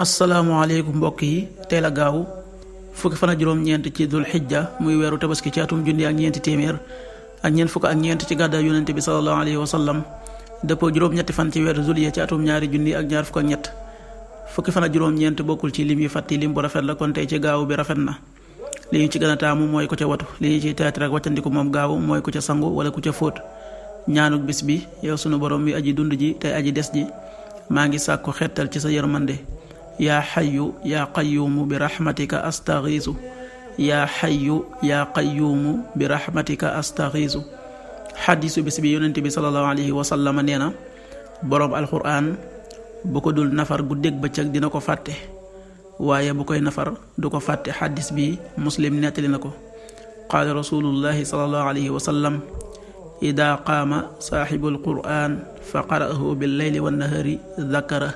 asalaamaaleykum mbokk yi tey la gaaw fukki fan ak juróom-ñeent ci dul xijja muy weeru tabaski ci atum junni ak ñeenti téeméer ak ñeent fukk ak ñeent ci gàddaay yonente bi sallallahu alayhi wa sallam dëppoo juróom-ñetti fan ci weeru juillet ci atum ñaari junni ak ñaar fukk ak ñett fukki fan ak juróom-ñeent bokkul ci lim yi fàtti lim bu rafet la kon tey ci gaaw bi rafet na. li ñu ci gën a taamu mooy ku ca watu li ñu ciy teetr ak wàccandiku moom gaaw mooy ku ca sangu wala ku ca fóot. ñaanuk bis bi yow sunu borom mi aji dund ji tey aji des ji maa ngi sàkku xettal ci sa yërmande yaa xayu yaa qayuumu bi raxmatika astaxiisu yaa xayu yaa qayuumu bi raxmatika astaxiisu. xadiisu bis bi yonent bi sallallahu alayhi wa sallam nee na boroom alxuraan bu ko dul nafar guddeeg bëccëg dina ko fàtte waaye bu koy nafar du ko fàtte. xadiis bi muslim nettali na ko. qaala rasulullahi sallallahu alayhi wa sallam ida qaama saaxibu alquraan fa qara'ahu billeyli wannahari dakara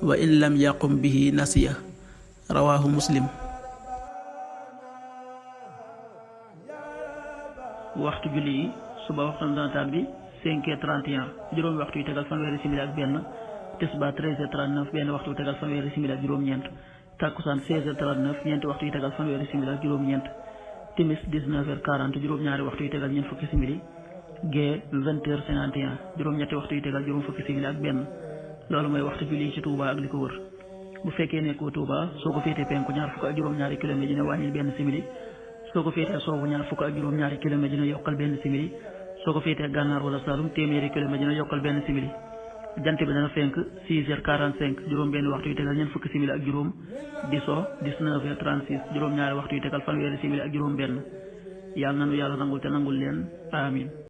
wa in lam yaqum bihi nasiya rawaahu muslim. waxtu julli yi suba waxtu natal bi 5h31 juróomi waxtu yu tegal fanweeri simili ak benn, tisbaar 13h39 benn waxtu yu tegal fanweeri simili ak juróom-ñeent, takkusaan 16h39 ñeenti waxtu yu tegal fanweeri simili ak juróom-ñeent, timis 19h40 juróom-ñaari waxtu yu tegal ñeent fukki simili, gee 20h51 juróom-ñetti waxtu yu tegal juróom fukki simili ak benn. loolu mooy waxtu julli ci Touba ak li ko wër. bu fekkee nekkoo Touba soo ko féetee penku ñaar fukk ak juróom-ñaari kilomètre dina wàññil benn simili, soo ko féetee soowu ñaar fukk ak juróom-ñaari kilomètre dina yokkal benn simili, soo ko féetee gànnaar wala Saalum téeméeri kilomètre dina yokkal benn simili. jant bi dana fenk 6h45 juróom benn waxtu yu tegal ñeent fukki simili ak juróom, di so 19h36 juróom-ñaari waxtu yu tegal fanweeri simili ak juróom benn. yàlla nanu yàlla nangul te nangul leen amin.